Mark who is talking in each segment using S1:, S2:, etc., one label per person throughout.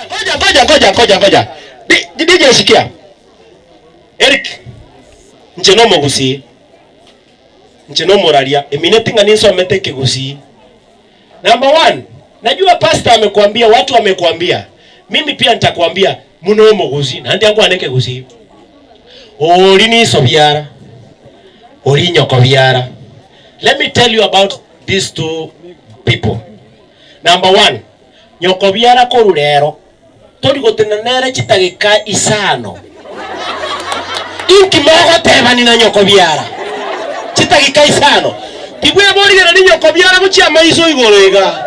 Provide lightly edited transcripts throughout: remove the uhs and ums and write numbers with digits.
S1: Ngoja ngoja ngoja ngoja ngoja. DJ sikia. Eric inche nomogusii, inche nomoraria, emineti ng'a ninsomete ekegusii. Number one, najua pastor amekuambia, watu wamekuambia. Mimi pia nitakwambia muno omogusii, naende ankwane ekegusii. Ori niso biara, ori nyoko biara. Let me tell you about these two people. Number one, nyoko biara korwa rero Tori gotenena nere chidageka isano. Inki mogotebani na nyoko biara? Chidageka isano. Tibweborigereri nyoko biara gochia amaiso igoro iga.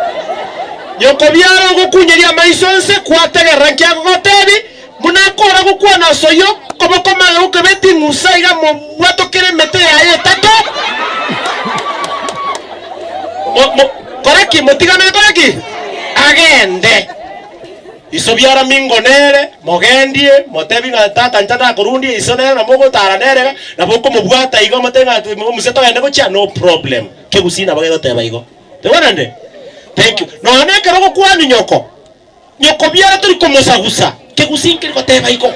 S1: Nyoko biara ogokunyeria amaiso nse kwategerera nki agogotebi, buna akora gokwana ase oyio koboko magega okebeti ing'usa iga mobwatokere emete yaye etato. Mo, mo, kora ki? Motigane kore ki? Agende. Iso biara mingo nere, mogendie, motebi ng'a tata inche nakorundie iso nere nabo ogotara nere iga, nabo okomobwata igo omotebi ng'a omuse togende gochia no problem. Kegusii nabo gegoteba igo. Tobwananire? Thank you. Nonya na ekero ogokwania nyoko, nyoko biara tori komosagusa, kegusii nkeri goteba igo.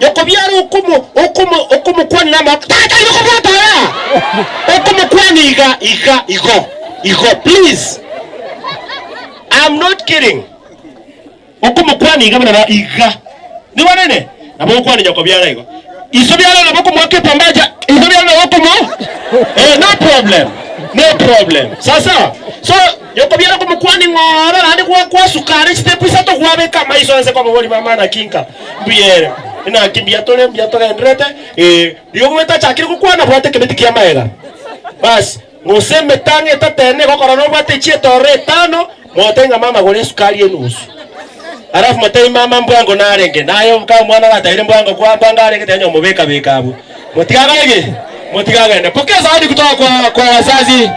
S1: Nyoko biara okomo okomo okomokwania na amagoko, tata igo kobwata aya! Okomokwania iga iga igo igo please. I'm not kidding. Okomokwania iga buna iga. Nigo nene? Nabo ogokwana nyoko biara igo. Iso biara nabo okomoaka epambacha, iso biara nabo okomo eh, no problem. No problem. Sasa, so nyoko biara okomokwania ng'ora naende gwa gwasuka are chitepu isato gwabeka amaiso anse kwababori mama naki nka mbuya ere. Naki mbuya tore mbuya togendererete eh, riria omobete achakire gokwana bwate ekebeti kia amaega. Bas, Gose emetang'o etateene egokora nobwate chietooro etano, motebie ng'a mama gora esukari enusu. Alafu motebie mama mbwango narenge, naye oka omwana gataire mbwango kwa mbwango arenge tiga nyomobeka beka abwo. Motige agore ki? Motige agende. Pokea zawadi kutoka kwa kwa wazazi.